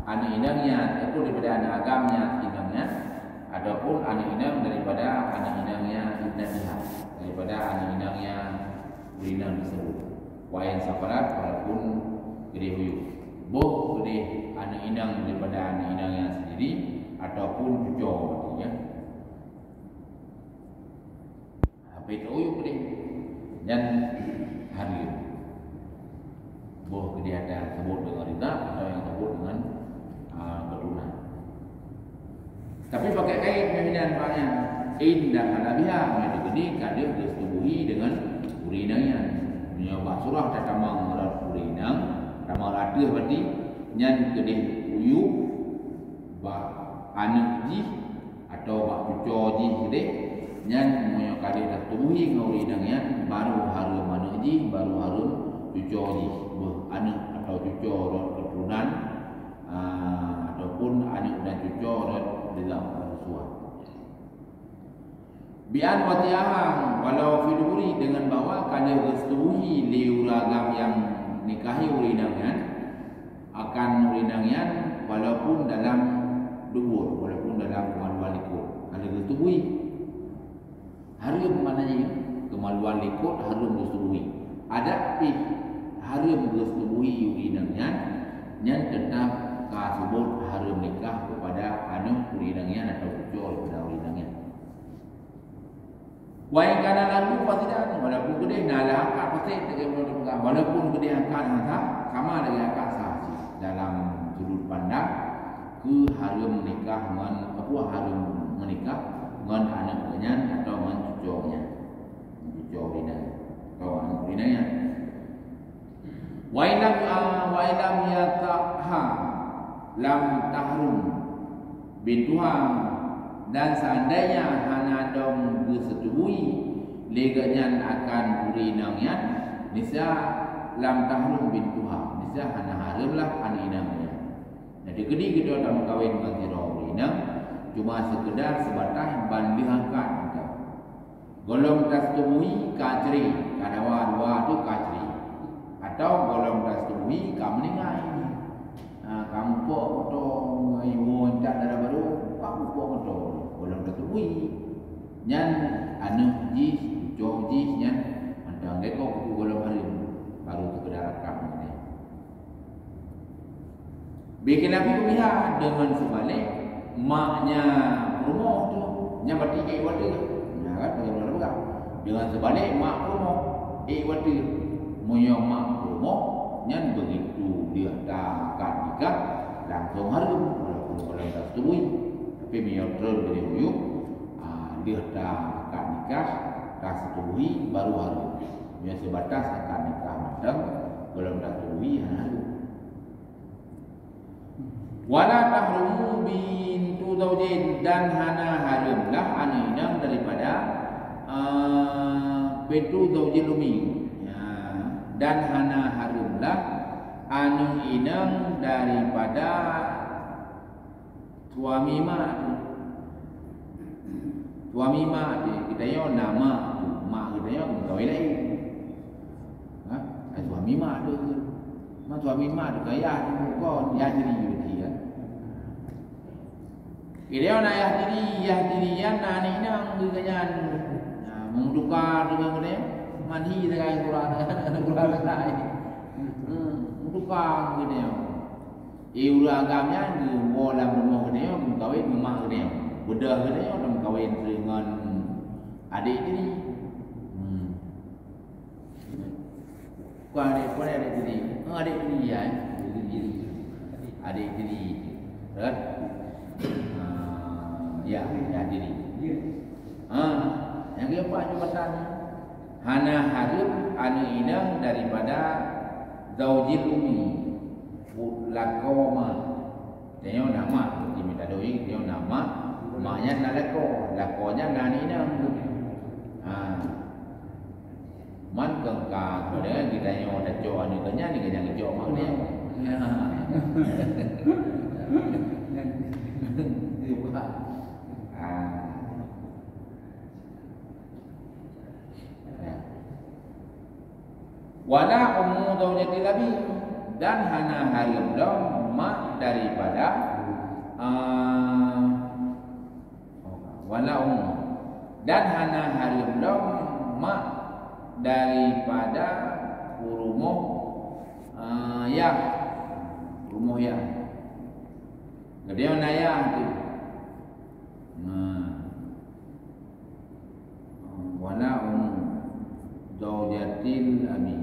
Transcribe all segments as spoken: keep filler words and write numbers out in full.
aneuk inong nyan, ataupun daripada aneuk agam nyan inong nyan, ataupun aneuk inong daripada aneuk inong nyan ibnatiha, daripada aneuk inong nyan ureueng inong tersebut. Wa in safarat, walaupun keudeh uyueb. Boh keudeh aneuk inong daripada aneuk inong nyan sendiri ataupun cuco, ya. Tapi teu uyueb keudeh. Dan hareuem. Boh keudeh ada sebut dengan rida atau yang sebut dengan, ah, keturunan. Tapi pakai kait pimpinan banyak. Indah halabiha, meunyoe keudeh ka deuh geusetubuhi dengan ureueng inong nyan. Meunyoe bak surah tatamong rot ureueng inong, tamong rot ateueh berarti, nyan keudeh uyueb bak aneuk jih atau bak cuco jih keudeh, nyan meunyoe ka deuh tasetubuhi ngon ureueng inong nyan, baru hareuem aneuk jih, baru hareuem cuco jih, beuh aneuk atau cuco rot keturunan, ah, ataupun aneuk dan cuco rot dalam ureueng tuha. Bi an wati'aha walau fi duburi, dengan bahwa ka lheueh geusetubuhi lé ureueng agam nyang nikahi ureueng inong nyan akan ureueng inong nyan, walaupun dalam dubur, walaupun dalam keumaluan likot, ka lheueh geusetubuhi. Hareuem makna jih, keumaluan likot hareuem geusetubuhi. Adak pih hareuem geusetubuhi ureueng inong nyan, nyan teutap ka seubut hareuem nikah keupada aneuk ureueng inong nyan atawa cuco daripada ureueng inong nyan. Wa in kana lahu fasidan, walaupun keudeh na lam akad fasid, lagèe bunoe teupeugah, walaupun keudeh akad nyang sah, sama lagèe akad sah cit. Dalam sudut pandang keu hareuem nikah ngon, apa, hareuem meunikah ngon aneuk geuh nyan atawa ngon cuco geuh nyan. Cuco ureueng inong nyan. Atawa aneuk ureueng inong nyan. Wa illam, ah, wa illam yata'ha lam tahrum bintuha, dan seandainya hana dong geusetubuhi lé geuh nyan akan ureueng inong nyan, nisa lam tahrum bintuha, nisa hana hareuem lah aneuk inong nyan. Jadi keudeh geutanyoe tameukawen ngon sidroe ureueng inong, cuma seukeudar seubatas ban lheueh akad mantong. Gohlom tasetubuhi ka cerai, ka dawa dua tu ka cerai. Atau gohlom tasetubuhi ka meuninggai. Ha, ka mupok moto, ngon iwoe intat dara barô, ka mupok moto. Gohlom tasetubuhi. Nyan aneuk jih, cuco jih nyan, mantong deko kubu gohlom hareuem, baru seukeudar akad nyan. Bikhilafi ummiha, deungon seubalek maknya peurumoh tu, nyan berarti ék watèe. Nyan kan, deungon seubalek mak peurumoh, ék watèe. Meunyoe mak peurumoh, nyan begitu lheueh taakad nikah, langsung hareuem, walaupun gohlom tasetubuhi. Tapi meunyoe treun dari uyueb, ah, lheueh taakad nikah, tasetubuhi, baru hareuem. Meunyoe seubatas akad nikah mantong, gohlom tasetubuhi, hana hareuem. Wala tahrumu bintu zaujin, dan hana hareuem lah aneuk inong daripada, eh, bintu zaujil ummi. Ya, dan hana hareuem lah aneuk inong daripada suami mak tu. Suami mak tu, geutanyoe na mak tu, mak geutanyoe meukawen laén. Ha? Suami mak tu. Mak suami mak tu, ka yah tu kon, yah tiri tu kan. Geutanyoe na yah tiri, yah tiri nyan na aneuk inong geuh nyan. Nah, meutuka deungon geutanyoe, manhi sagai kurang, kurang sagai. Hmm, meutuka geutanyoe. Eh, ureueng agam nyan geuwoe lam rumoh geutanyoe, meukawen ngon mak geutanyoe. Beudôh geutanyoe lam meukawen deungon adék tiri. Hmm. Bukan adék, bukan adék tiri. Ah, adék tiri, ya, eh? Adék tiri. Adék tiri. Kan? Ah, ya, ya, tiri. Ah, nyang keempat jabatan. Hana hareuem aneuk inong daripada zaujil ummi, lakoe mak. Tanyoe na mak, di mita doi, tanyoe na mak, mak nyan na lakoe, lakoe nyan na aneuk inong. Ha. Man keu ka, kemudian geutanyoe tacok aneuk nyan, geutanyoe geucok mak nyan. Ya. Ha. Ya. Wala ummu zaujatil abi, dan hana hareuem lom mak daripada Dan hana hareuem lom mak daripada peurumoh, eh, yah. Peurumoh yah. Geutanyoe na yah teuh. Nah. Wala umu zaujatil abi.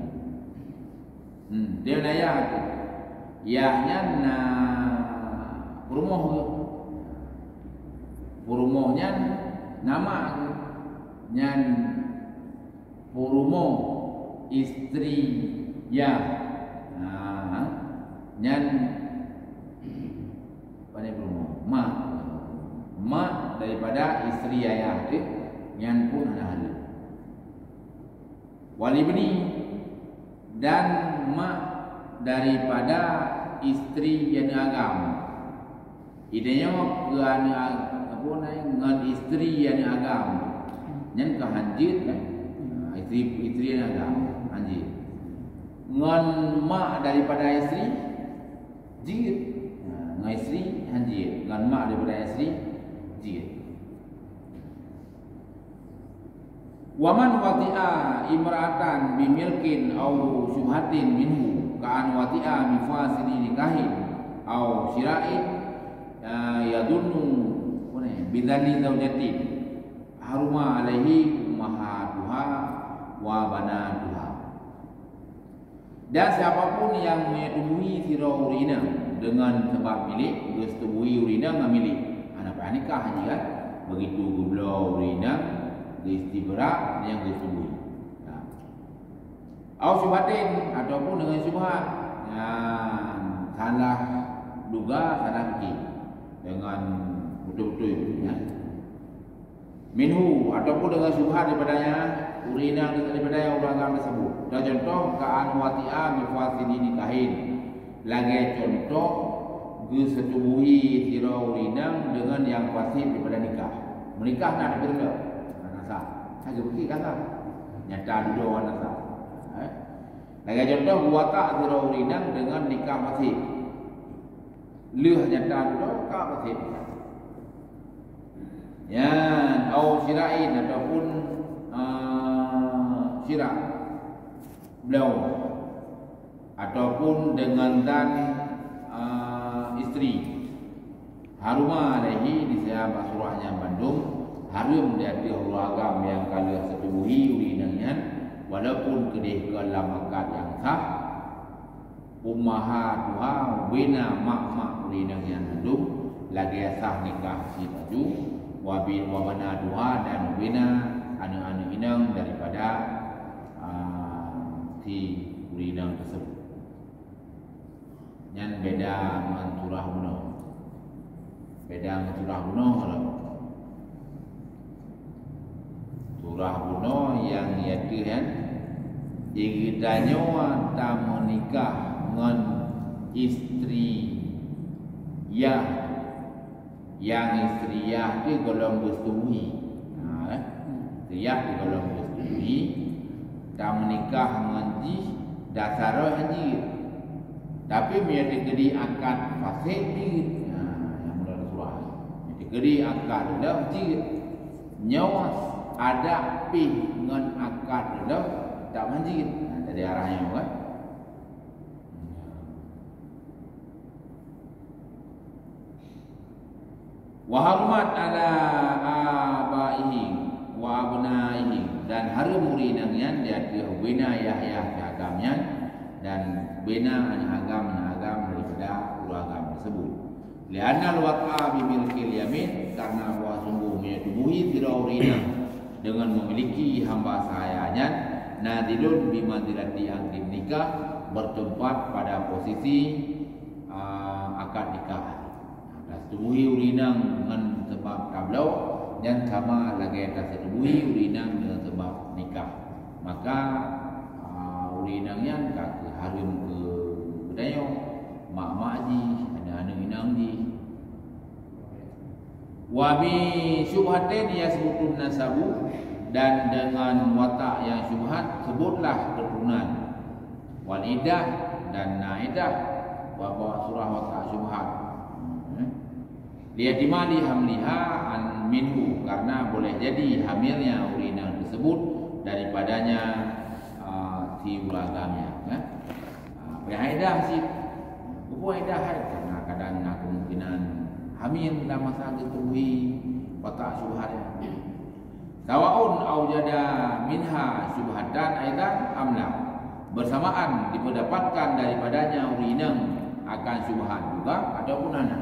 Hmm, geutanyoe na yah teuh. Yah nyan na peurumoh geuh. Peurumoh nyan na mak geuh. Nyan peurumoh, istri yah. Ha, nyan pane peurumoh? Mak. Mak daripada istri ayah teuh, nyan pun hana halal. Wal ibni, dan mak daripada istri aneuk agam. Geutanyoe keu aneuk ag-, apa nyan, ngon istri aneuk agam. Nyan ka hanjeuet kan? Ha, istri, istri aneuk agam, hanjeuet. Ngon mak daripada istri, jeuet. Ha, ngon istri, hanjeuet. Ngon mak daripada istri, jeuet. Wa man wati'a imra'atan bi milkin aw syubhatin minhu, ka an wati'a bi fasidi nikahin aw syira'in, eh, yadunnu, apa ni, bi dzanni zaujatin, haruma alaihi ummahatuha wa banatuha. Dan siapa pun nyang meunyetubuhi sidroe ureueng inong deungon sabab milék, geusetubuhi ureueng inong ngon milék, hana payah nikah jih kan? Begitu geubloe ureueng inong, geuistibra, nyang geusetubuhi. Nah. Au syubhatin, ataupun deungon syubhat. Nyan salah duga, salah pike. Deungon beutôi-beutôi, ya. Minhu, ataupun deungon syubhat daripada nyan, ureueng inong daripada nyan ureueng agam teuseubut. Dan contoh, ka an wati'a bi fasidi nikahin. Lagèe contoh, geusetubuhi sidroe ureueng inong deungon nyang fasid daripada nikah. Meunikah na tapi reuloh. Hana sah. Hana bukti ka sah. Nyata dudoe hana sah. Eh? Lagèe contoh, geuwatak sidroe ureueng inong deungon nikah fasid. Lheueh nyata dudoe ka fasid. Nyan, au syira'in ataupun, ah, syira'. Bloe. Ataupun deungon zan, ah, istri. Haruma alaihi, di siang bak surah nyan bandum, hareuem di ateueh ureueng agam nyang ka lheueh setubuhi ureueng inong nyan, walaupun keudeh kon lam akad nyang sah, ummahatuha, ubena mak-mak ureueng inong nyan mandum, lagèe sah nikah cit laju, wa bi-, wa banatuha, dan ubena aneuk-aneuk inong daripada, ah, si ureueng inong teuseubut. Nyan beda ngon surah bunoe. Beda ngon surah bunoe lom. Surah bunoe nyang di ateueh nyan, di geutanyoe tameunikah ngon istri yah. Nyang istri yah teuh gohlom geusetubuhi. Ha, eh? Istri yah teuh gohlom geusetubuhi. Tameunikah ngon jih dasar roh jih. Tapi meunyoe teukeudi akad fasid jih. Ha, nyang mula surah. Meunyoe teukeudi akad reuloh jih. Nyoe adak pih ngon akad reuloh tak manjeuet. Ha, jadi arah nyoe kan. Wa harumat ala abaihim wa abnaihim, dan hareuem ureueng inong nyan di ateueh ubena yah-yah si agam nyan dan ubena aneuk agam-aneuk agam daripada ureueng agam teuseubut. Li'anna al-wat'a bi milkil yamin, karena bahwa sungguh meunyoe tubuhi sidroe ureueng inong deungon memiliki hamba sahaya nyan, nazilun bi manzilati aqdin nikah, bertempat pada posisi, ah, akad nikah. Nah, taseutubuhi ureueng inong ngon sabab tabloe, nyan sama lagèe taseutubuhi ureueng inong deungon sabab nikah. Maka, ah, ureueng inong nyan ka keuh hareuem keu geutanyoe, mak-mak jih, aneuk-aneuk inong jih. Wa bi syubhatin yasbutun nasabu, dan deungon watak nyang syubhat seubutlah keuturonan. Wal iddah, dan na iddah, wa ba surah watak syubhat. Hmm. Li'ihtimali hamliha an minhu, karena boleh jadi hamilnya ureueng inong tersebut daripadanya, ah, si ureueng agam nyan, ya. Ah, peue haidah cit. Peue haidah hai? Karena kadang na kemungkinan hamil dalam masa geutubuhi watak syubhat nyan. Sawaun aujada minha syubhatan aidan am la. Bersamaan dipedapatkan daripadanya ureueng inong akan syubhat juga ataupun hana.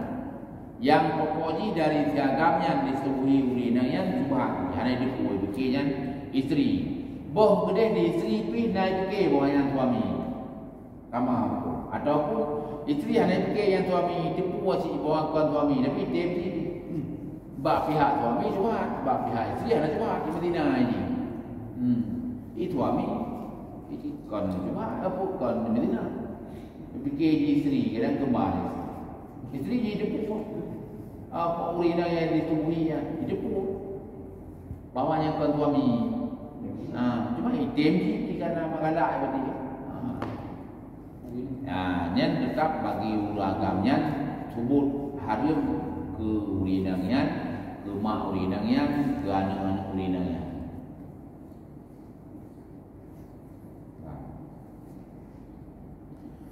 Nyang pokok jih dari si agam nyan ditubuhi ureueng inong nyan syubhat, hana jiteupeue, jipike nyan istri. Boh keudeh di istri pih na jipike bahwa nyan suami. Sama. Ataupun istri hana jipike nyan suami, jiteupeue cit bahwa kon suami, tapi tem cit. Bak pihak suami syubhat, bak pihak istri hana syubhat, di Madinah ini. Hmm. Ih, suami, ih, kon syubhat, apa kon di Madinah. Pike jih istri, kadang kembar. Istri jih jiteupeue. Apa ureueng inong nyang ditubuhi nyan, jiteupeue. Bahwa nyan kon suami. Ha, cuma item jih, karena meugalak berarti. Ha. Ha, nyan tetap bagi ureueng agam nyan, subut hareuem keu ureueng inong nyan, keu mak ureueng inong nyan, keu aneuk-aneuk ureueng inong nyan.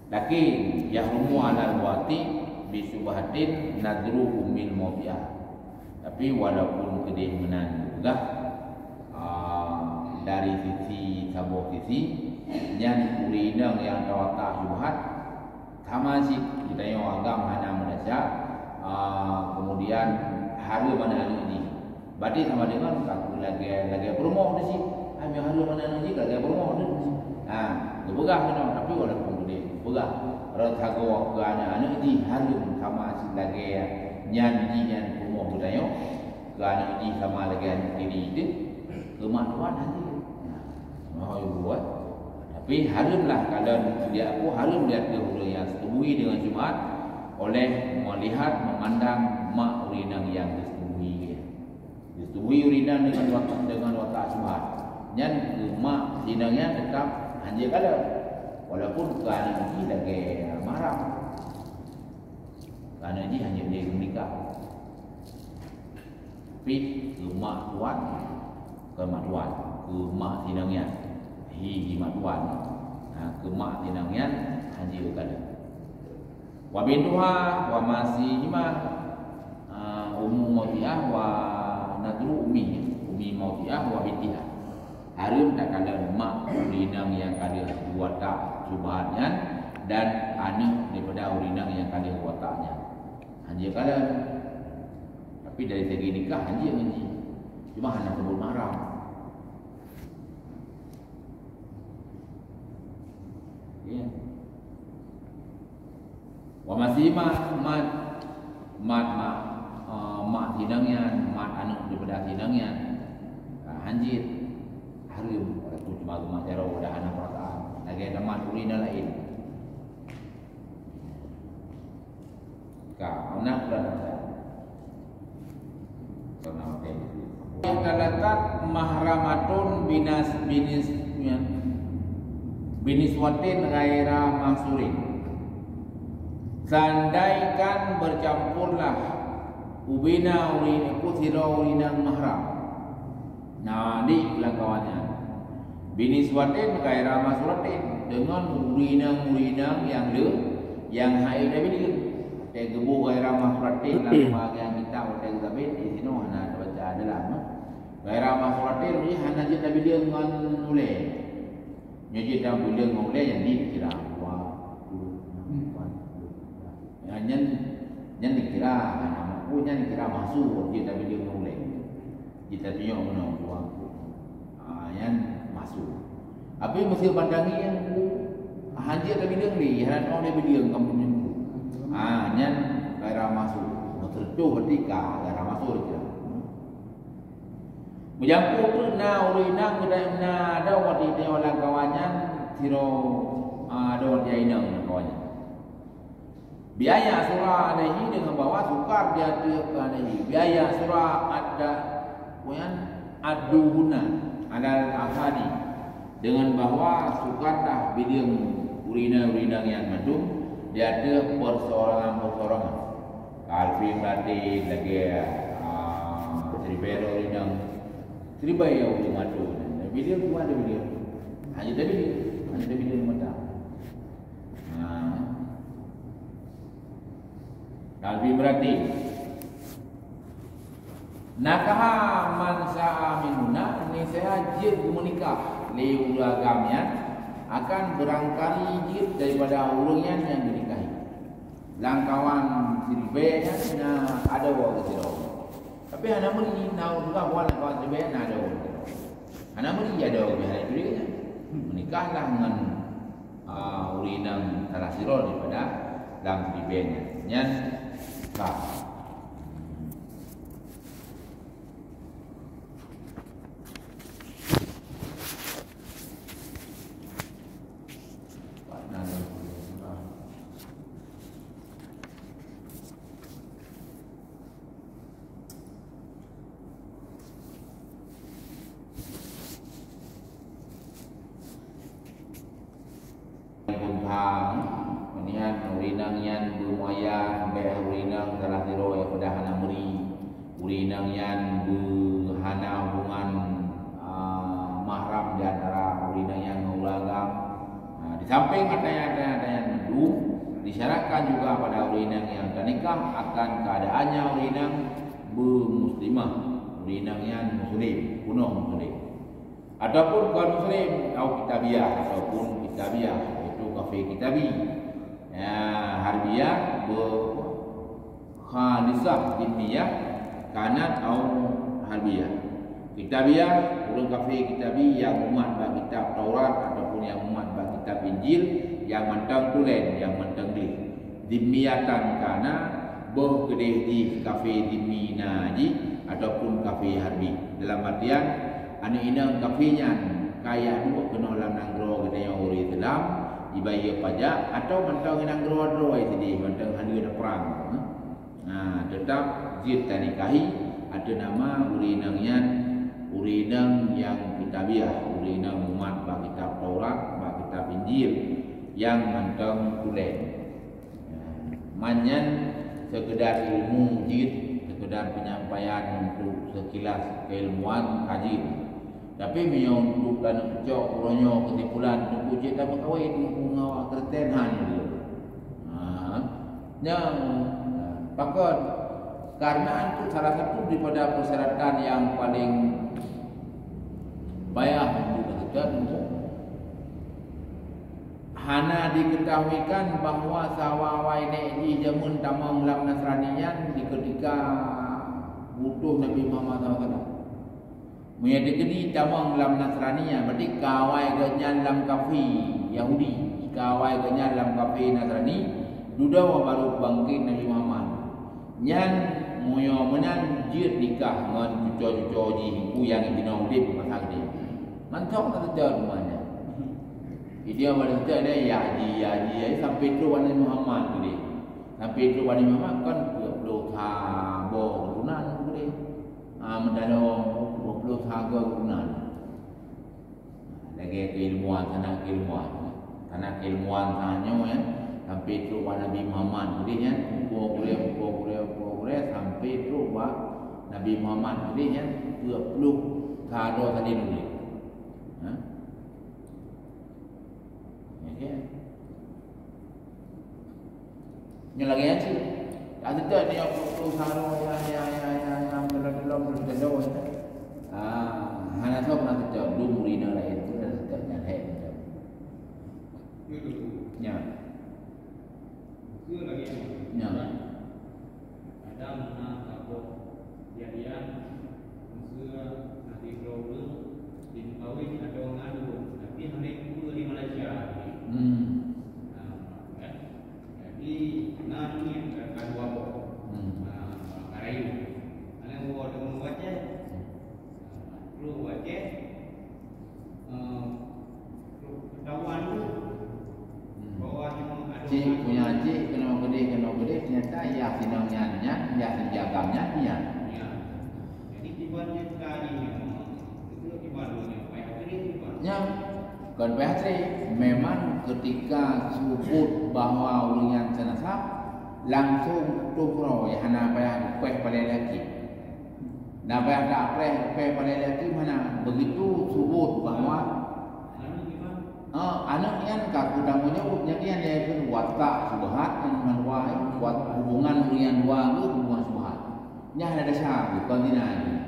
Lakin yahrumu 'alal wati' bi syubhatin nadru ummil mawti'ah. Tapi walaupun keudeh meunan geupeugah, ah, dari sisi saboh sisi, nyan ureueng inong nyang tawatak syubhat, sama cit geutanyoe agam hana meudesya, ah, kemudian hareuem aneuk-aneuk jih. Berarti sama dengan ka lagèe, lagèe peurumoh di sini. Hai, meunyo hareuem aneuk-aneuk jih, ka lagèe peurumoh di sini. Ha, geupeugah meunoe, tapi walaupun geude geupeugah, rot sagoe keu aneuk-aneuk jih hareuem sama cit lagèe nyan jih nyan peurumoh geutanyoe, keu aneuk jih sama lagèe aneuk tiri teuh, keu mak tuan hana. Nah, oh, ibu, eh. Tapi hareuem lah, kalau dia aku hareuem di ateueh ureueng nyang ditubuhi dengan syubhat oleh melihat, memandang mak ureueng inong nyang ditubuhi. Ditubuhi ureueng inong dengan watak, dengan watak syubhat. Nyan keu mak si inong nyan tetap hanjeuet kalon. Walaupun keu aneuk jih lagèe mahram. Keu aneuk jih hanjeuet lé geumenikah. Tapi keu mak tuan, keu mak tuan, keu mak si inong nyan. Hi, hi mak tuan. Ha, keu mak si inong nyan hanjeuet kalon. Wa bintuha wa ma sihima, ah, ummu mawti'ah wa nadru ummi, ummi mawti'ah wa bintiha. Hareuem takalon mak ureueng inong nyang ka lheueh geuwatak syubhat nyan dan aneuk daripada ureueng inong nyang ka lheueh geuwatak nyan. Hanjeuet kalon. Tapi dari segi nikah hanjeuet ngon jih. Cuma hana sebut mahram. Ya. Wa ma sihima, mat, mat mak, eh, mak si inong nyan, mat aneuk daripada si inong nyan. Ah, hanjeuet. Hareuem, walaupun cuma geumat jaroe, dah hana peurasaan. Lagèe geumat ureueng inong laén. Ka, na bulan puasa. Ikhtalafat mahramatun binas-, binis-, ya, biniswatin ghaira mahsurin. Seandaikan bercampurlah ubena ureueng, ku sidroe ureueng inong mahram. Nah, di lam kawan nyan. Biniswatin ghaira mahsuratin, deungon ureueng inong-ureueng inong nyang le, nyang han tabileung. Watèe geuboh ghaira mahsuratin lam bahagian kitab watèe geusabet, di sinoe hana tabaca dalam, eh. Ghaira mahsuratin, maksudnya hana jeuet tabileung ngon ulèe. Nyoe jeuet tabileung ngon ulèe, nyan dikira dua puluh, empat puluh. Ya, nyan, nyan dikira, hana mampu, nyan dikira mahsur, jeuet tabileung ngon ulèe. Jeuet tatunyok meunoe, dua puluh. Ah, nyan mahsur. Tapi meusé bandangi nyan, hanjeuet tabileung lé, hana teubileung kamoe nyan. Ah, nyan ghaira mahsur. Meuteureutoh berarti ka ghaira mahsur dikira. Meujampu teuk na ureueng inong geutanyoe na, adoe watèe geutanyoe lam kawan nyan, sidroe, ah, adoe watèe inong lam kawan nyan. Bi an ya'sura alaihi, deungon bahwa sukar di ateueh keu alaihi. Bi an ya'sura adda, kemudian adduhunna alal afadi. Deungon bahwa sukarlah bileung ureueng inong-ureueng inong nyan mandum di ateueh peusorangan-peusorangan. Ka alfi imra'atin lagèe, ah, Ribèe lom inong. Ribèe ya ureueng atoe nyan. Tapi dia tuan dia dia. Hanya tapi dia. Hanya tapi dia mata. Ha. Tapi berarti, "Nakaha man syaa minhunna, niscaya jeuet geumeunikah lé ureueng agam nyan akan beurangkali jeuet daripada ureueng nyan nyang geunikahi." Lamkawan siribèe nyan na adoe geusidroe. Tapi hana meuri, na ureueng buat lamkawan siribèe nyan na adoe geusidroe. Hana meuri adoe geusidroe nyan. Meunikahlah ngon, ah, ureueng inong salah sidroe daripada lam siribèe nyan. Nyan ka. Pun paham, kemudian ureueng inong nyan beumuaya sampai ureueng inong salah sidroe nyang peugah hana meuri. Ureueng inong nyan beu-, hana hubungan, ah, mahram di antara ureueng inong nyan ngon ureueng agam. Ah, di samping ata nyan, ata nyan, ata nyan mandum, disyaratkan juga pada ureueng inong nyang tanikah akan keadaannya ureueng inong beumuslimah, ureueng inong nyan muslim, peunoh muslim. Ataupun kon muslim, au kitabiah, ataupun kitabiah, yaitu kafé kitabi. Ya, harbiyah, be-, khalisah, dhimmiyah, kanat au harbiyah. Kitabiah, ureueng kafé kitabi nyang mumat bak kitab Taurat ataupun nyang mumat bak kitab Injil, nyang mantong tulen, nyang mantong gleh. Dhimmiyatan kana, boh keudeh jih kafé dhimmi na jih, ataupun kafé harbi. Dalam artian, aneuk inong kafé nyan ka jak duek keunoe lam nanggroe geutanyoe ureueng Islam, jibayeue pajak, atawa mantong nanggroe droe sideh, mantong hana na prang. Nah, teutap jeuet tanikahi, ateueh nama ureueng inong nyan, ureueng inong nyang kitabiah, ureueng inong mumat bak kitab Taurat, bak kitab Injil, nyang mantong tulen. Man nyan sekedar ilmu jeuet, sekedar penyampaian untuk sekilas keilmuan ka jeuet. Tapi meunyoe untuk taneuk cok uroe nyoe kesimpulan, teungku jeuet tameukawen teungku ngon awak Kristen, han jeuet. Ha. Nyan, pakon? Karena itu salah satu daripada persyaratan yang paling payah untuk kita teungku. Hana diketahuikan bahwa sawa-, awai nèk jih jameun tamong lam Nasrani nyan di ketika butoh Nabi Muhammad sallallahu alaihi wasallam. Meunyoe teukeudi tamong lam Nasrani nyan, berarti ka awai geuh nyan lam kafé Yahudi, ka awai geuh nyan lam kafé Nasrani, dudoe baru bangkét Nabi Muhammad. Nyan meunyoe meunan jeuet nikah ngon cuco-cuco jih, peue nyang jinoe udép masa keudéh. Mantong na teucok teuma nyan. Idéh awai teucok deh, ya ji, ya ji, ya ji, sampai trok bak Nabi Muhammad keudéh. Sampai trok bak Nabi Muhammad kan dua puluh saboh keturunan keudéh. Ah, meutanoe dua puluh saboh keturunan. Lagèe keilmuan, sanak keilmuan. Sanak keilmuan tanyoe, ya. Sampai trok bak Nabi Muhammad keudéh nyan, umpuk gurèe, umpuk gurèe, umpuk gurèe, sampai trok bak Nabi Muhammad keudéh nyan, dua puluh saboh tadi nuléh. Ha? Ya, ya. Nyoe lagèe nyan cit. Dak teuntèe nyoe peuet ploh saboh, ya, ya, ya, ya, ya, meulom-lom, meulom-lom, ya. Ah, hana soe pernah teuntèe, dum ri na laén tu dak teuntèe nyan hèk teuntèe. Nyan. Nyan. Adam na saboh kejadian, meuseu na sidroe ureueng jimeukawen atau ngon ureueng, tapi hana jiteupeue di Malaysia. Hmm. Nah, kan? Jadi, na nyan ka dua boh. Hmm. Nah, ka rayeuk. Hana boh deungon wajah. Nah, terus wajah. Eh, ketahuan tu. Hmm. Bahwa memang ada cik orang punya cik, keunoe keudéh, keunoe keudéh, ternyata yah sinong nyan, nyan, yah si agam nyan, nyan. Ya. Jadi, tiba dia tadi ni, itu tiba dia ni, payah keudéh, tiba. Nyan. Kon payah trép, memang ketika sebut bahwa ureueng nyan seunasab, langsung tutoe keudroe, hana payah geupeugah paleng lagi. Na payah tapreh, preh pada laki mana? Begitu sebut bahwa, ha, aneuk nyan ka kutanggong jaweueb, nyan nyan dia kheun watak syubhat nyan mandua, wat-, hubungan ureueng dua geuh hubungan syubhat. Nyan hana desya geuh, kon zina geuh.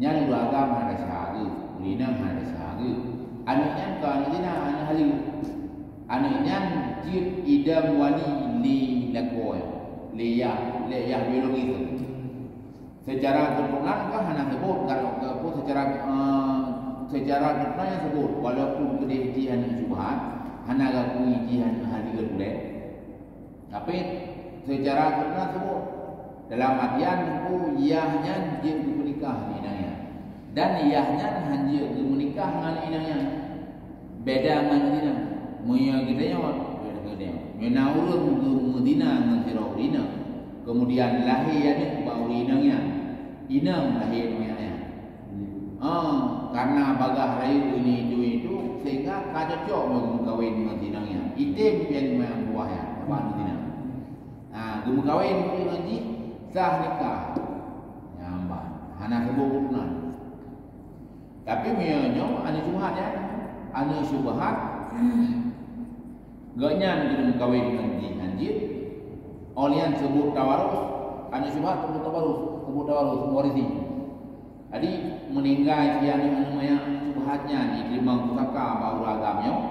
Nyan ureueng agam hana desya geuh, ureueng inong hana desya geuh. Aneuk nyan ka aneuk zina, aneuk haleue. Aneuk nyan jeuet idam wali lé lakoe, lé yah, lé yah biologis. Secara keturunan kan hana sebut, kalau ke apa, secara, eh, secara keturunan nyang sebut, walaupun keudeh jih aneuk syubhat, hana geuakui jih aneuk haleue ulèe. Tapi secara keturunan sebut, dalam artian ku yah nyan jeuet geupeunikah ngon inong nyan. Dan yah nyan han jeuet geumeunikah ngon inong nyan. Beda ngon zina. Meunyoe geutanyoe, meunyoe na ureueng geumeuzina ngon sidroe ureueng inong, kemudian lahé aneuk bak ureueng inong nyan, inong lahé aneuk nyan. Ah, karena bagaih rayeuk ini, itu, itu, sehingga ka cocok meumeukawen ngon inong nyan. Item pian meubuah nyan, bak aneuk zina. Ha, geumeukawen ngon jih, sah nikah. Nyan ban. Hana seuboh keturunan. Tapi meunyoe nyoe aneuk syubhat nyan, aneuk syubhat, gobnyan geumeukawen ngon jih han jeuet, oh nyan seubut tawarus, aneuk syubhat seubut tawarus, seubut tawarus, mewarisi. Jadi, meuninggai si aneuk-aneuk manyak syubhat nyan jiteurimong pusaka bak ureueng agam nyoe,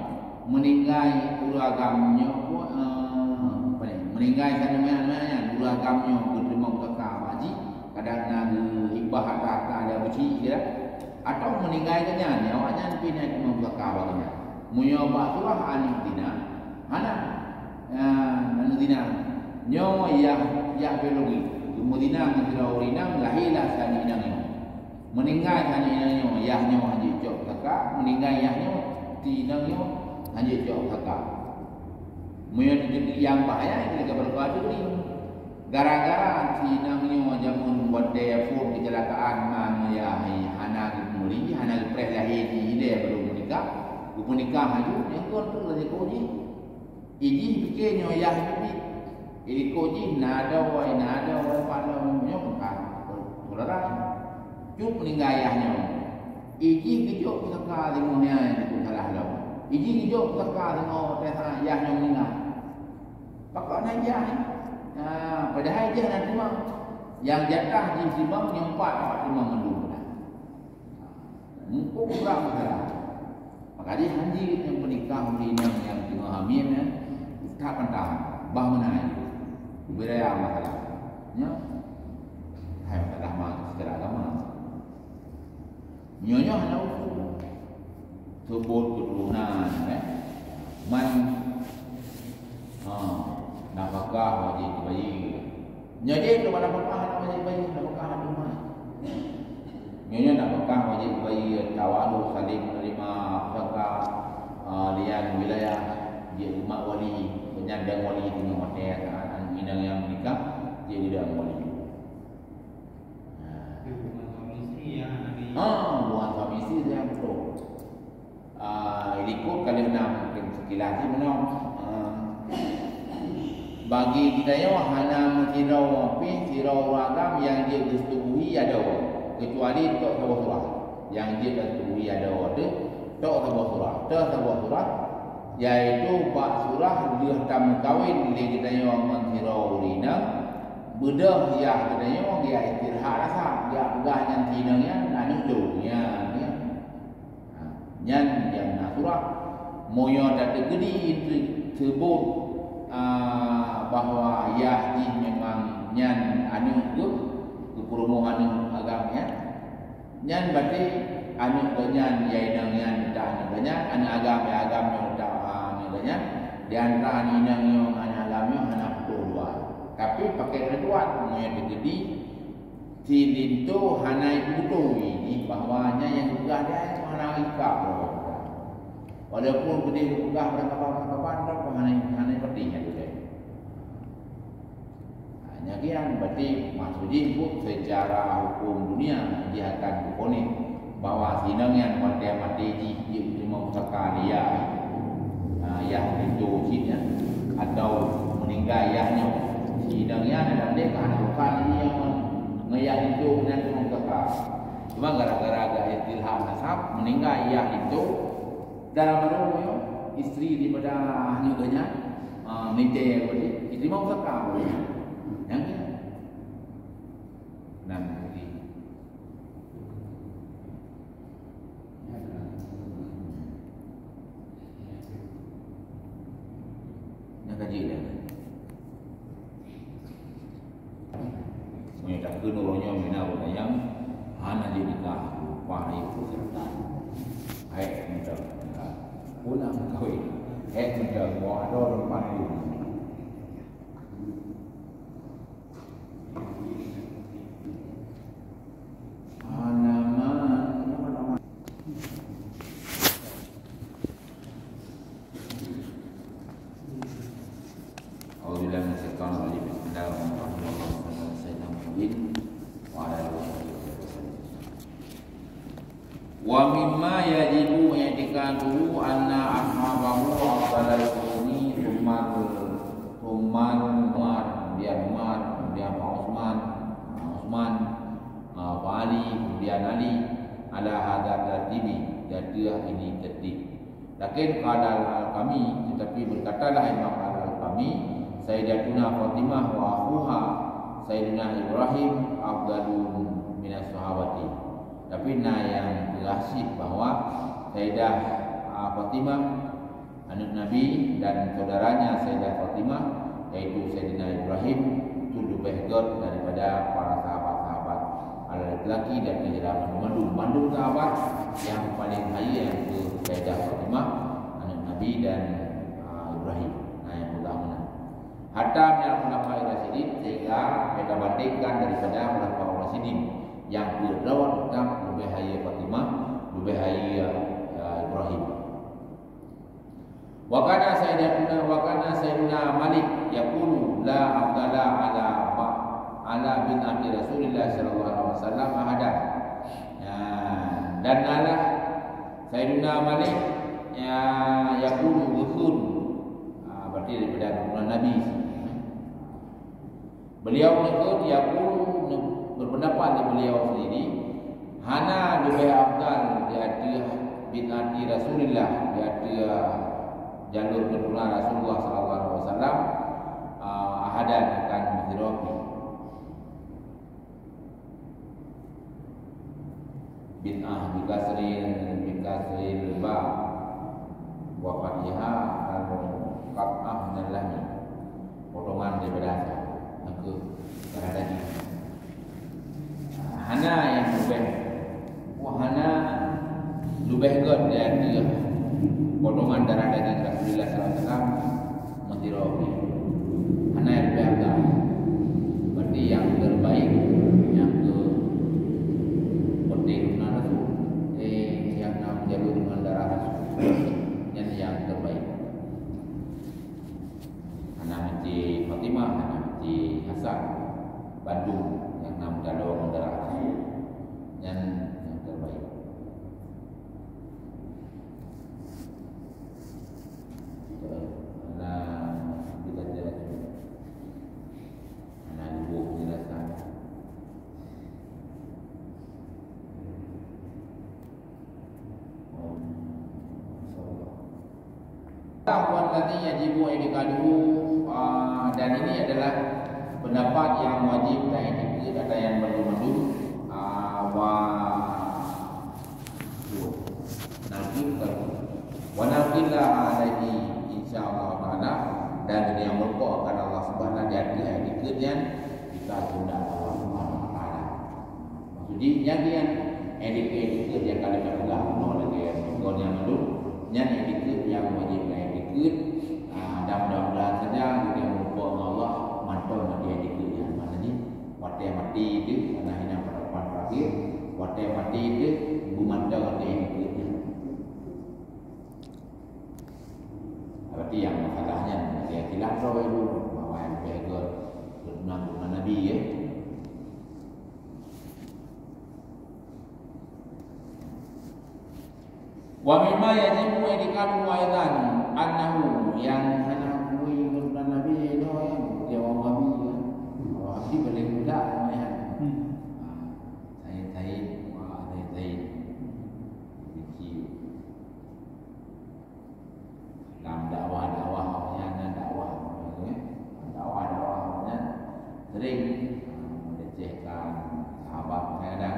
meuninggai ureueng agam nyoe, eh, apa ni? Meuninggai si aneuk manyak-manyak nyan, ureueng agam nyoe geuteurimong pusaka bak jih, kadang na geuhibah harta-harta dia beuci, ya. Atawa meuninggai geuh nyan, awak nyan pih na jiteurimong pusaka bak geuh nyan. Meunyoe bak surah aneuk zina, hana. Nyan, aneuk zina. Nyoe yah, yah biologi. Geumeuzina ngon sidroe ureueng inong, lahé lah si aneuk inong nyoe. Meuninggai si aneuk inong nyoe, yah nyoe han jeuet cok pusaka. Meuninggai yah nyoe, si inong nyoe han jeuet cok pusaka. Meunyoe di, di, nyang bahaya, itu lagèe bak droe teuh. Gara-gara si inong nyoe jameun watèe phôn keucilakaan ma ngon yah, hana geupeumuri, hana geupreh lahé jih ilèe baru meunikah, geupeunikah laju, nyang kon tu resiko jih. Ijih pike nyoe yah jih. Ilikot jih na adoe, na adoe, pat lom nyoe ka saudara. Cut meuninggai yah nyoe. Ijih geujok pusaka singoh nyan nyang salah lom. Ijih geujok pusaka singoh watèe yah nyoe meuninggai. Pakon na ijih? Ha, padahai ijih hana teurimong. Nyang jatah jih teurimong, nyang pat awak teurimong mandum. Muphom ureueng masalah. Maka jih han jeuet nyang peunikah ureueng inong nyang teungoh hamil nyan, that pantang, bah meunan jih. Ubé raya masalah. Nyoe, hai masalah ma secara agama. Nyoe, nyoe hana usul. Seubot keuturonan, eh. Man, ha, nafakah wajéb bayeue. Nyoe jih keu nafakah hana wajéb bayeue, nafakah hana teuma. Nyoe, nyoe nafakah wajéb bayeue, tawalu saling menerima pusaka, ah, lian wilayah, jeuet umat wali, nyan dan wali teungoh watèe saat aneuk inong nyang meunikah, jeuet geudan wali. Nah. Hubungan suami isteri ya, Nabi. Ah, hubungan suami isteri yang betul. Ah, ilikot kali enam mungkin sekilas je menong. Ah, bagi kita nyoe hana meusidroe pih sidroe ureueng agam nyang jeuet geusetubuhi adoe, kecuali tok saboh surah. Nyang jeuet geusetubuhi adoe teuh tok saboh surah. Tok saboh surah, yaitu bak surah lheueh tameukawen lé geutanyoe ngon sidroe ureueng inong, beudôh yah geutanyoe geujak istirahat rasa, geujak peugah nyan si inong nyan aneuk lôn nyan, ya. Ha, nyan nyang na surah. Meunyoe tateukeudi teuseubut, a, bahwa yah jih memang nyan aneuk geuh, geupeurumoh aneuk agam nyan, nyan berarti aneuk geuh nyan, ya inong nyan, dak aneuk geuh nyan, aneuk agam, ya agam nyoe, dak, a, aneuk geuh nyan, di antara aneuk inong nyoe ngon aneuk agam nyoe hana putôh dua. Tapi pakèk rituan, meunyoe teukeudi, si linto hana ipeubeutôi jih bahwa nyan nyang geupeugah dia nyan hana ikab droe. Walaupun keudeh geupeugah beurangkaban-beurangkaban, tapi hana, hana ipeudeh nyan keudeh. Ha, nyan kian, berarti maksud jih buet secara huköm dunia jih akan geufonis bahwa si inong nyan watèe maté jih, jeuet geuteumèe pusaka lé yah, ha, yah linto cit nyan, atau meuninggai yah nyoe. Si inong nyan lam deh ka hana urusan jih ngon Ngon yah linto nyan teurimong zaka. Cuma gara-gara geuilham nasab, meuninggai yah linto, dalam roh nyoe, isteri daripada nyoe geuh nyan, ah, meulinté, isteri mau zaka. Nyang nyan. Nan, jadi. Nyang ka jeuet dah. Meunyoe takheun uroe nyoe mina ureueng nyang hana jeuet nikah, lumpah ié peue serta. Hai, muda. Pulang kawin. Hai, muda. Mau ada lumpah ié. Hana ma-, أعوذ بالله من الشيطان الرجيم. بسم الله الرحمن الرحيم. اللهم صل على سيدنا محمد وعلى آله وصحبه وسلم. Wa mimma yajibu i'tiqaduhu anna ashabahu afdalul quruni tsummal, tsummal Umar, kemudian Umar, kemudian Pak Utsman, Pak Utsman, ah, Pak Ali, kemudian Ali, ala hadza tartibi, di ateueh ini tertib. Lakin qala Al-Alqami, tetapi berkatalah Imam Al-Alqami, Sayyidatuna Fatimah wa akhuha Sayyidina Ibrahim afdalu minas sahabati. Tapi na nyang teuhasib bahwa Sayyidah, ah, Fatimah, aneuk Nabi, dan saudaranya Sayyidah Fatimah, yaitu Sayyidina Ibrahim, itu leubeh gét daripada para sahabat-sahabat. Alal itlaqi, dan di dalam mandum-mandum, mandum sahabat, nyang paling hayeu nyang keu Sayyidah Fatimah, aneuk Nabi, dan, ah, Ibrahim. Nah, nyang peugah meunan. Hatta minal khulafa'ir rasyidin, sehingga kita bandingkan daripada khulafa'ur rasyidin, nyang peuet droe tetap leubeh hayeu Fatimah, leubeh hayeu, ah, Ibrahim. Wa kana Sayyidatuna, wa kana Sayyiduna Malik yaqulu, "La afdala ala ba-, ala binti Rasulillah sallallahu alaihi wasallam ahadan." Ya, dan nalah Sayyiduna Malik, ya, yaqulu, geukheun. Ah, berarti daripada keturunan Nabi. Beliau neukheun, yaqulu, berpendapat lé beliau sendiri, hana leubeh afdal di ateueh binti Rasulillah, di ateueh jalur keturunan Rasulullah sallallahu alaihi wasallam, ah, ahadan akan sidroe pih. Bid'ah bikasril, bikasril ba, wa fathiha, al-qat'ah minal lahmi. Potongan daripada asai. Nyang keu darah daging. Hana nyang leubeh. Wah, hana leubeh gét di ateueh potongan darah daging Rasulullah sallallahu alaihi wasallam. Meusidroe pih. Hana nyang leubeh agam. Berarti nyang terbaik, nyang keu penting na Rasul. Eh, nyang na meujalur ngon darah Rasul. Nyan nyang terbaik. Hana meuci Fatimah, hana meuci Hasan. Bandum nyang na meujalur ngon darah Rasul. Nyan nyang terbaik. Huwa alladhi yajibu i'tiqaduhu, ah, dan ini adalah pendapat yang wajib dan i'tiqad, kata yang mandum-mandum, ah, wa Naqim, wa naqilla alaihi, insya Allah Ta'ala, dan nyang meureumpok akan Allah Subhanahu di ateueh iktikeuet nyan, kita kehendak Allah Subhanahu Wa Ta'ala. Maksud jih, nyan, nyan, iktikeuet nyang ka lheueh peugah bunoe lagèe nyan mandum, nyan iktikeuet nyang wajéb na iktikeuet, ah, dan mudah-mudahan saja kita meureumpok ngon Allah mantong lam iktikeuet nyan. Makna jih, watèe maté teuh, karena hina pada pan terakhir, watèe maté teuh, beumantong watèe iktikeuet nyan. Berarti nyang masalah nyan, nyang khilaf droe dulu, bahwa nyang leubeh gét, gét Nabi, ya. Wa mimma yajibu i'tiqaduhu aidan annahu, nyang hana akui gét Nabi, ya, ya, ya, Wahabi, ya. Wahabi paléng mudah, ya. Sering, ah, melecehkan sahabat kadang-kadang.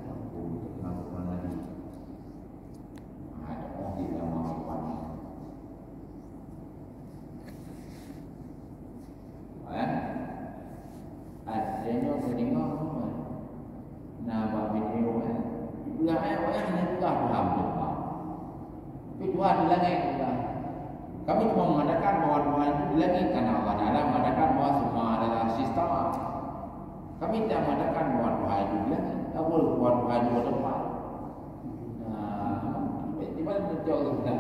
Aku tekan-tekan lagi. Ah, ada orang di dalam masalah. Eh? Artinya, teudeungoe, na bak video, eh. Peugah, eh, wayah nyan peugah Tuhan meutumpah. Tapi Tuhan di langit peugah. Kami cuma mengatakan bahwa Tuhan itu di langit, karena Allah Taala mengatakan bahwa semua adalah syistawa. Kami tidak mengatakan bahwa Tuhan itu di langit. Tak boleh bahwa Tuhan itu bertempat. Nah, di mana betul kita?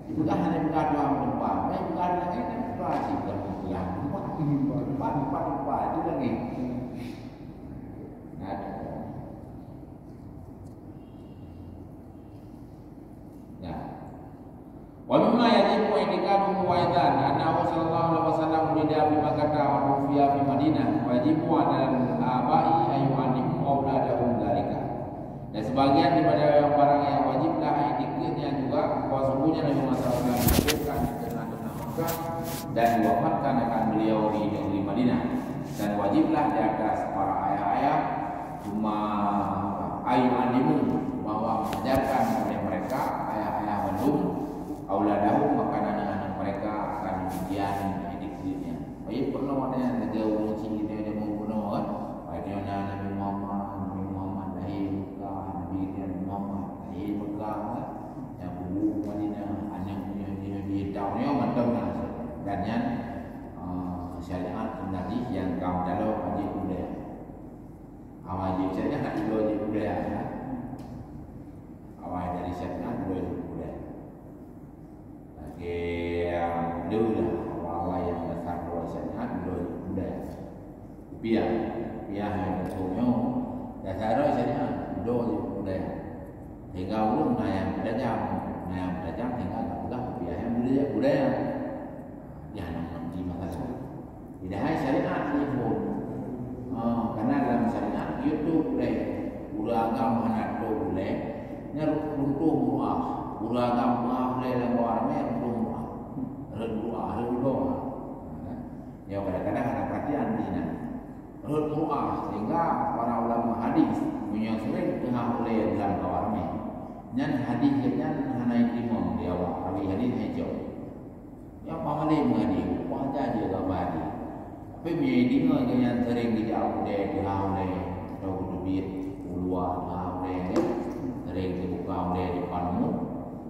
Dipeugah hana peugah Tuhan meutumpah. Mai peugah di langit, kan situasi bukan peugah tempat. Tempat, tempat, tempat itu langit. Nah, ada. Nah. Wa mimma yajibu i'tiqaduhu aidan annahu sallallahu alaihi wasallam wulida fi Makkah wa tuwuffiya fi Madinah, wa yajibu 'alal aba'i an yu'allimu auladahum dzalika. Dan sebagian daripada barang yang wajiblah i'tiqadnya juga, bahwa sungguhnya Nabi Muhammad sallallahu alaihi wasallam dilahirkan di tengah-tengah Makkah dan diwafatkan akan beliau di negeri Madinah. Dan wajiblah di atas para ayah-ayah, cuma, an yu'allimu, bahwa mengajarkan oleh mereka, ayah-ayah bandum, auladahum, maka aneuk-aneuk mereka akan ujian hidup dunia. Baik, pernah ada yang negara orang Cina kita ada mau pernah kan? Baik, dia ada Nabi Muhammad, Nabi Muhammad lahir Mekah, Nabi dia Nabi Muhammad lahir Mekah, kan? Yang kubu Madinah, aneuk punya Nabi tahu ni macam mana? Dan yang, ah, syariat Nabi yang kaum dalam wajib budaya. Awai jih, syariat hana jeuet budaya, ha? Awai dari syariat jeuet budaya. Lagèe, um, dulu lah, awai-awai nyang dasar dua syariat jeuet budaya. Kupiah, kupiah nyang dasar dua syariat jeuet budaya. Sehingga ulôn na nyang tajam, na nyang tajam sehingga geupeugah kupiah nyang budaya, budaya. Nyan nyang di masalah. Padahai syariat ni pun, ha, karena dalam syariat YouTube deh, ureueng agam hana tôp ulèe, nyan runtuh meuruah. Ureueng agam meuruah ulèe lam bawah ramè, runtuh meuruah. Rhot meuruah, rhot meuruah. Ya, kadang-kadang hana perhatian di nan. Rhot meuruah, sehingga para ulama hadis, meunyoe sering teuhah ulèe lam bawah ramè, nyan hadis nyan hana jiteurimong di awak rawi hadis nyan cok. Nyang pamalé meuhadé, kupaja jeuet gaba hadé. Tapi meunyoe deungoe geuh nyan sering geujak u keude teuhah ulèe, atau geuteubiet u luwa teuhah ulèe, sering teubuka ulèe di depan umum,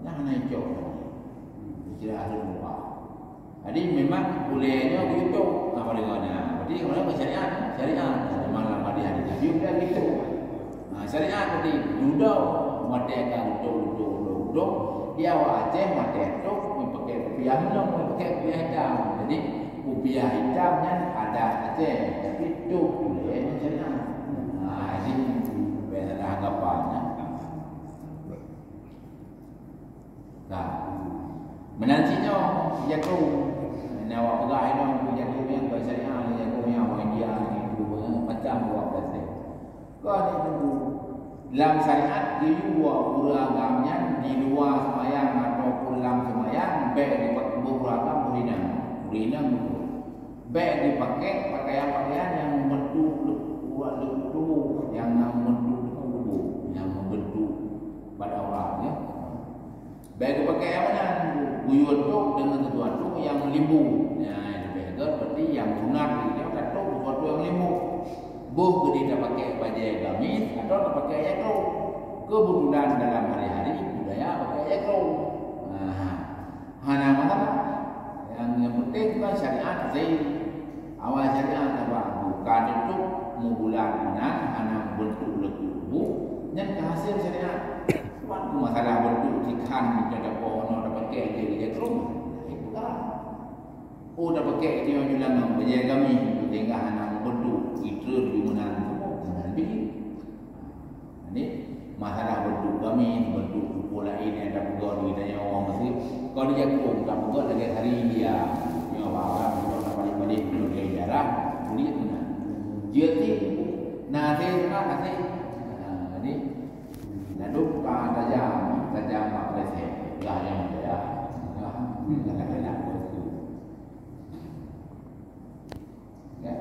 nyan hana icok lagèe. Istirahat dulu, Pak. Jadi, memang ulèe nyoe geuyue tôp, na meunyoe na. Berarti, meunyoe syariat, syariat. Memang lam hadis-hadis Nabi, ulèe geuyue tôp. Ha, syariat tadi, dudoe, watèe ka udong, udong, udong, udong, di awak Aceh, watèe tôp, meupakai kupiah meunong, meupakai kupiah itam. Jadi, kupiah itam nyan adat Aceh, tapi tôp ulèe nyan syariat. Ha, jadi, beda anggapan, nah. Nah, meunan cit nyoe, jaku. Nyoe awak peugah inoe, jaku nyan bukan syariat, jaku nyan orang India, ni, macam buat plastik. Kon itu, lam syariat geuyue ureueng agam nyan di luwa seumayang ataupun lam seumayang, bèk dipakai ureueng agam beurinang. Beurinang beutôi. Bèk dipakai pakaian-pakaian nyang meubentuk le-, urat leukuek tuboh, nyang na meubentuk leukuek tuboh, nyang meubentuk bak aurat, ya. Bèk geupakai nyang meunan, geuyue tôp deungon sesuatu nyang meulimbu. Nah, leubeh gèt berarti nyang sunat nyoe ka tôp sesuatu nyang meulimbu. Boh geudeh tapakai bajèe gamis atau tapakai jakrong. Keubeutulan dalam hari-hari budaya pakai jakrong. Nah, hana masalah. Nyang, nyang penting kan syariat zai. Awai syariat apa? Buka tutup meubulat meunan hana meubentuk leukuek tuboh, nyan ka hasé syariat. Wan masalah bentuk sikhan, kita dapat ono dapat kek je, dia terus. Itu kan. Oh, dapat kek dia orang bilang, bajèe gamis, sehingga hana meubentuk, itu di mana, mana biji. Jadi, masalah bentuk gamis, bentuk kupu lain nyang tapeugah di tanyoe orang Mesir, kalau dijaku tapeugah lagèe hari India, nyoe orang-orang itu nak balik-balik dulu dari daerah, kulit mana. Jadi, nasi, nasi. Nah, jadi, lalu ka tajam, tajam mak Mesir, lah yang dia, lah, lah, lah, lah, lah. Ya.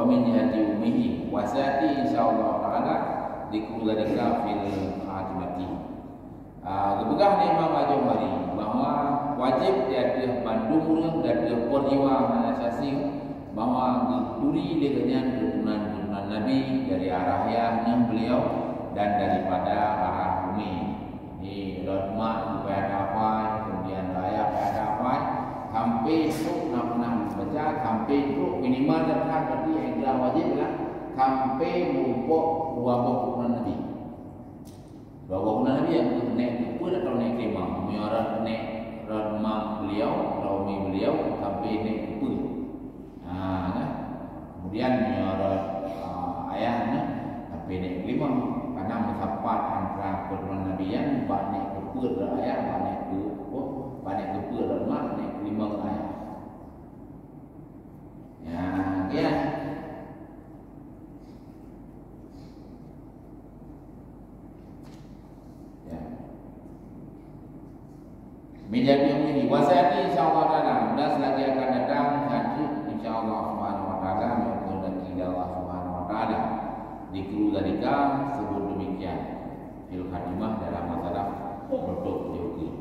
Wa min jihati ummihi, wa sayati insyaallah taala dzikru dzalika fil khatimati. Ah, geupeugah lé Imam Al-Jauhari bahwa wajéb di ateueh bandum ureuëng, di ateueh peurjiwa manusia asing, bahwa geuturi lé geuhnyan keuturonan-keuturonan Nabi dari arah ayah neuh beliau dan daripada arah umi. Di rot mak payah tapai, kemudian rot ayah payah tapai, sampai trok na pernah baca, sampai trok minimal dah berarti yang dah wajib lah sampai meurumpok dua boh keturunan Nabi. Dua boh keturunan Nabi yang nek keupeuet atau nek kelimong. Meunyoe rot nek, rot mak beliau, rot umi beliau sampai nek keupeuet. Ha, nah. Kemudian meunyoe rot, ah, ayah nyan sampai nek kelimong, karena meusapat antara keturunan Nabi nyan bak nek keupeuet rot ayah, bak nek keu-, oh, bak nek keupeuet rot mak, nek kelimong rot ayah. Ya, ya. Ya. Min jihati ummihi, wa sayati insyaallah taala, dan selagi akan datang satu insyaallah subhanahu wa taala, yang kehendaki Allah subhanahu wa taala. Dzikru dzalika, sebut demikian. Fil khatimah, dalam masalah penutup jaweukan.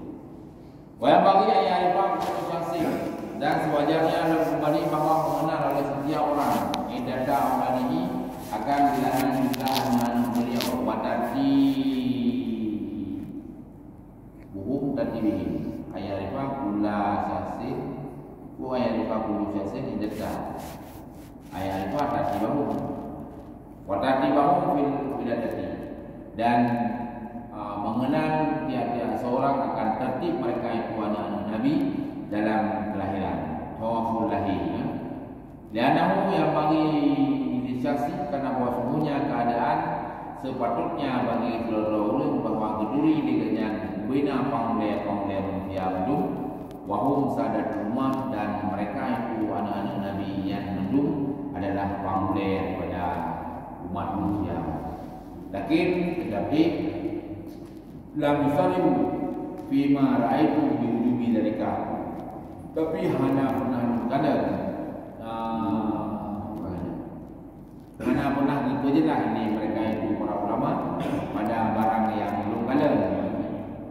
Wa yanbaghi an ya'rifa kullu syakhsin, dan sewajarnya dan kembali bahwa mengenal oleh setiap orang, iddata auladihi, akan bilangan jumlah anak-anak beliau, wa tartibuhum, tartibihim. An ya'rifa kulla syakhsin, wa an ya'rifa kullu syakhsin iddata. An ya'rifa tartibahum. Wa tartibahum fil wiladati. Dan, ah, mengenal tiap-tiap seorang akan tertib mereka itu anak-anak Nabi dalam kelahiran. Tawaful lahir, ya. Li'annahu, yang bagi disaksi, karena bahwa sungguhnya keadaan sepatutnya bagi keluarga ureuëng bahwa geuturi lé geuhnyan bina pangulée-pangulée manusia mandum, wa hum sadatul ummah, dan mereka itu anak-anak Nabi nyan mandum adalah pangulée daripada umat manusia. Lakin, tetapi, lam yusarrihu fima ra'aitu bi wujubi dzalika. Tapi hana pernah lôn kalon, ah, hana pernah geupeujeulaih lé mereka itu para ulama pada barang nyang ulôn kalon.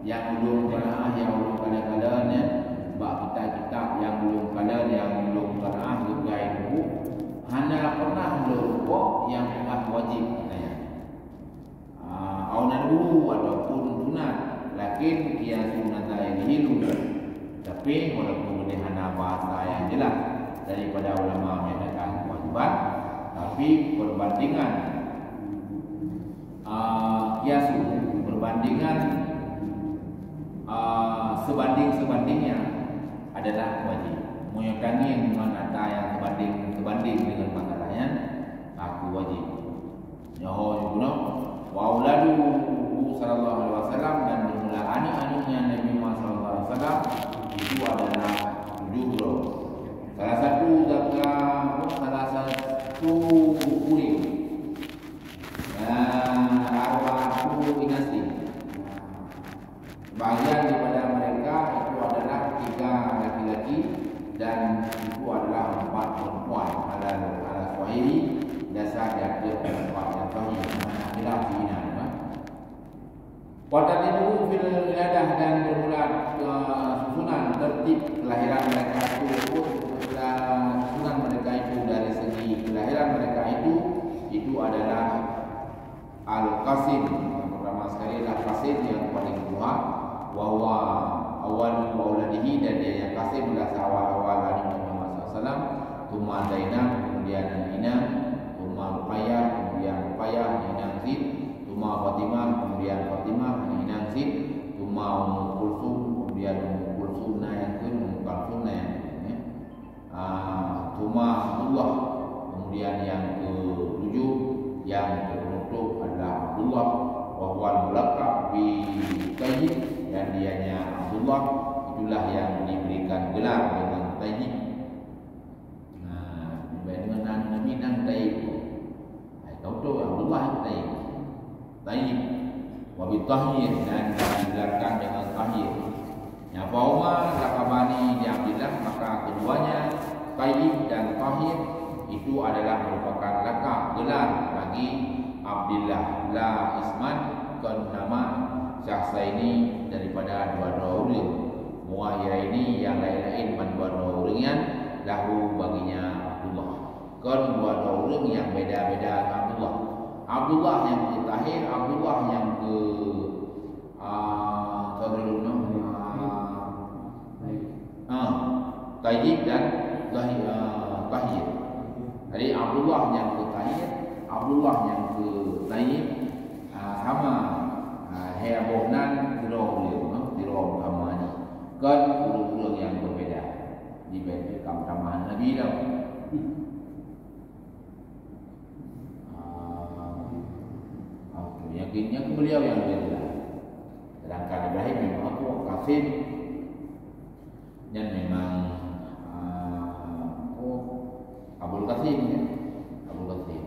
Nyang ulôn pernah, nyang ulôn kalon-kalon nyan, bak kitab-kitab nyang ulôn kalon, nyang ulôn pernah geupeubuet, hana pernah lôn buet nyang peugah wajib, katanya. Ah, au nadbuhu ataupun sunat, lakin qiyasu nadzairihi luzum. Tapi walaupun hana bahasa yang jelas daripada ulama menyatakan kewajiban, tapi perbandingan, ah, qiyasu, perbandingan, ah, sebanding-sebandingnya adalah wajib. Meunyoe tangieng ngon ata nyang sebanding-sebanding dengan masalah nyan, aku wajib. Nyoe ho jeuet keunoe, wa auladuhu sallallahu alaihi wasallam, dan jumlah aneuk-aneuknya Nabi Muhammad sallallahu alaihi wasallam itu adalah tujuh droe. Salah satu zaka-, salah satu dzukuri, dan arba'atu inasin. Bagian daripada mereka itu adalah tiga laki-laki dan itu adalah empat perempuan. Ala, ala sahih, dasar di atas pendapat yang sahih. Mana khilaf di sini, kan? Wa tartibuhum fil wiladah, dan bermula, eh, susunan tertib kelahiran mereka itu pun, eh, susunan mereka itu dari segi kelahiran mereka itu, itu adalah Al-Qasim, yang pertama sekali adalah Qasim yang paling tua, wa huwa awwalu auladihi, dan dia yang Qasim adalah seawal-awal Nabi Muhammad sallallahu alaihi wasallam, tsumma Zainab, kemudian Inang, tsumma Ruqayyah, kemudian Ruqayyah, Inang Zid, tsumma Fatimah, kemudian Fatimah, Inang Zid, tsumma Ummu Kulsum, kemudian Ummu Kulsum, nah yang keun, Ummu Kulsum, nah yang keun, ya. Ah, tsumma Abdullah, kemudian yang ketujuh, yang terpenutup adalah Abdullah, wa huwal mulaqab bi Tayyib, dan dianya Abdullah, itulah yang diberikan gelar dengan Tayyib. Nah, dibandingkan Nabi nang Tayyib. Hai, kau tu Abdullah yang Tayyib. Tayyib. Wa bi Tahir, dan digelarkan dengan Tahir. Nya, fa huma laqabani li Abdillah, maka keduanya, Tayyib dan Tahir, Itu adalah merupakan lakab gelar bagi Abdillah, la isman, kon nama syakhsaini daripada dua droe ureuëng. Muwahhiraini nyang laén-laén ban dua droe ureuëng nyan, lahu baginya Abdullah. Kon dua droe ureuëng nyang beda-beda ngon Abdullah. Abdullah nyang keu tahir, Abdullah nyang keu, ah, saudara lôn, ah, ah, tayyib dan zahir, ah, tahir. Jadi Abdullah nyang keu tahir, Abdullah nyang keu tayyib, ah, sama, ah, hai boh nan sidroe beliau, ah, sidroe sama ni. Kon ureuëng-ureuëng nyang berbeda. Di bait kaum tamah Nabi dah. Ah, oke, yakin, yakin beliau yang beda. Sedangkan Ibrahim memang aku Qasim. Dan memang, ah, oh, Abul Qasim, ya. Abul Qasim.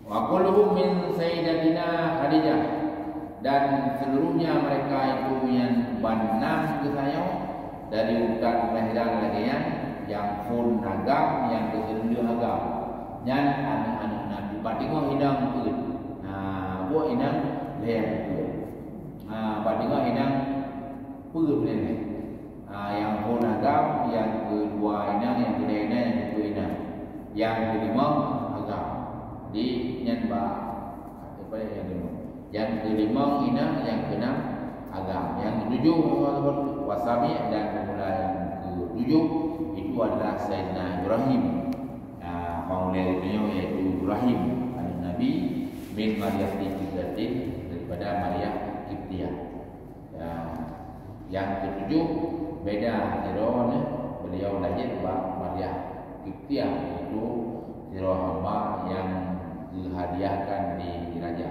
Wa kulluhum min Sayyidatina Khadijah, dan seluruhnya mereka itu nyan ban nam geutanyoe dari urutan kelahiran lagée nyan, nyang phon agam, nyang geuteuleueh agam, nyan aneuëk-aneuëk Nabi. Bak teungoh inong peuet, nah, buet inong lhée peuet. Nah, bak teungoh inong peuet lhée. Ah, nyang phon agam, nyang keudua inong, nyang keudua inong, nyang keudua inong, nyang keulimong agam. Jadi, nyan bak, apa nyang keulima? Nyang keulimong inong, nyang keunam agam. Nyang keutujoh, wasami, dan pemuda nyang keutujoh, itu adalah Saidina Ibrahim. Ah, pangulée geutanyoe yaitu Ibrahim, aneuëk Nabi, min Maryam Qibtiyatin, daripada Maryam Qibtiyah. Ya, nyang keutujoh beda sidroe nyoe, beliau lahé bak Maryam Qibtiyah, yaitu sidroe hamba nyang geuhadiahkan di raja.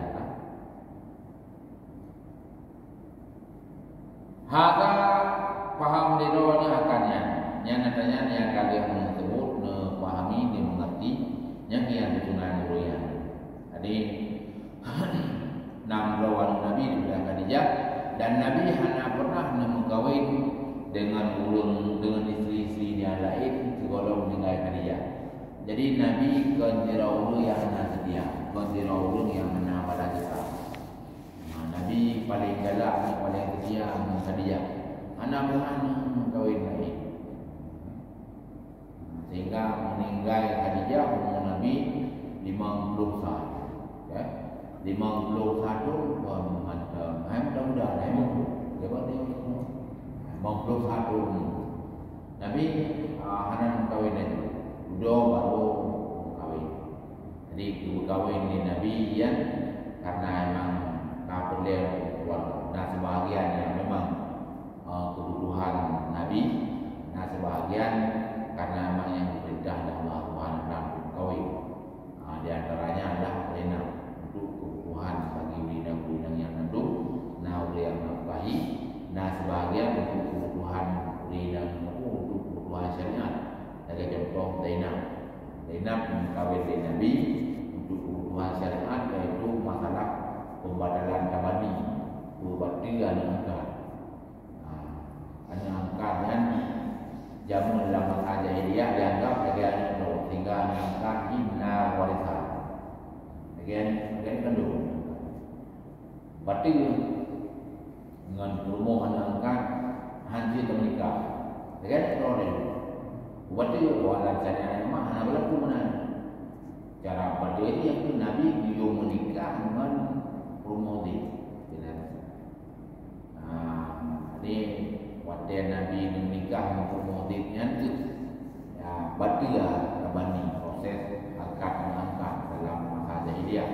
Hana paham sidroe nyoe akan nyan. Nyan ata nyan nyang ka lheueh meuteubeuet, neupahami, neumeungerti, nyang kian tutunan ureuëng nyan. Jadi, nam droe aneuëk Nabi daripada Khadijah, dan Nabi hana pernah neumeukawen deungon ureuëng, deungon istri-istri nyang laén sigohlom ninggai Khadijah. Jadi, Nabi kon sidroe ureuëng nyang hana seutia, kon sidroe ureuëng nyang hana bala jasa. Nah, Nabi paléng galak, paléng seutia ngon Khadijah. Hana pernah neumeukawen laén. Sehingga meuninggai Khadijah, umu Nabi limong ploh sa. Ya. Limong ploh sa thon, kon mantong. Hai muda-muda, hai muda. Dia buat dia. Limong ploh sa thon. Nabi, ah, hana meukawen laju. Dudoe barô meukawen. Jadi, geumeukawen lé Nabi nyan karena emang ka peureulée keuluwarga. Na sibahagian nyang memang, eh, keubutuhan Nabi, na sibahagian karena emang nyang geupeurintah lé Allah Subhanahu wa Taala untuk meukawen. Ah, di antaranya adalah Zainab untuk keubutuhan bagi ureuëng inong-ureuëng inong nyang mandum, na ureuëng nyang meunafkahi, na sibahagian untuk keubutuhan ureuëng inong, untuk keubutuhan syariat. Lagée contoh Zainab. Zainab meukawen lé Nabi untuk keubutuhan syariat, yaitu masalah pembatalan tabani, peubateue aneuëk angkat. Nah, aneuëk angkat nyan jameun lam masa jahiliyah dianggap lagée aneuëk droe, sehingga aneuëk angkat jih na warisan. Lagée, lagée kandong. Bateue ngon peurumoh aneuëk angkat han jeuet tameunikah. Lagée aneuëk droe. Bateue, bahwa lam syariat mah hana berlaku meunan. Cara bateue nyan keuh Nabi geuyue meunikah ngon peurumoh jih. Nah, jadi watée Nabi neunikah ngon peurumoh jih nyan keuh, ya, bateue tabani proses akad meuangkat dalam masa jahiliyah.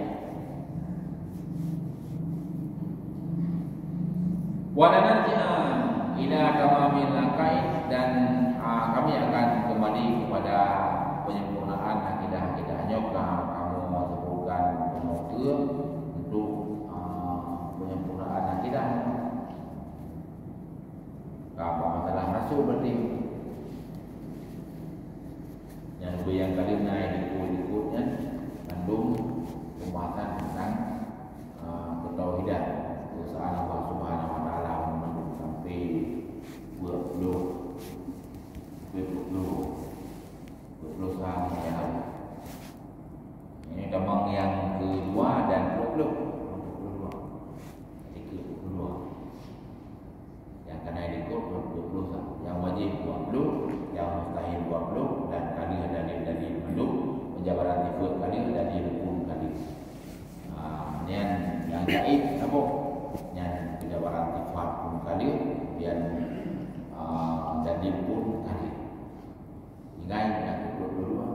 Wa lanarji'anna ila tamamil aqaid, dan, ah, kami akan kembali kepada penyempurnaan akidah-akidah nyoe ka kamoe sebutkan penutup untuk, ah, penyempurnaan akidah. Ka apa masalah rasul berarti? Nyang leubeh nyang ka lheueh na di likot-likot nyan mandum pembahasan tentang, ah, ketauhidan, keesaan Allah Subhanahu wa Taala mandum sampai dua puluh, dua Jabaran sifat ka lheueh, dalil pun ka lheueh. Ah, nyan nyang gaib saboh. Nyan jabaran sifat pun ka lheueh, kemudian, ah, dalil pun ka lheueh. Ingat, ingat betul dulu, ah.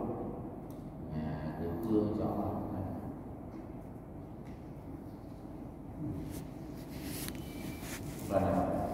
Nah, itu, insya Allah. Bukan apa.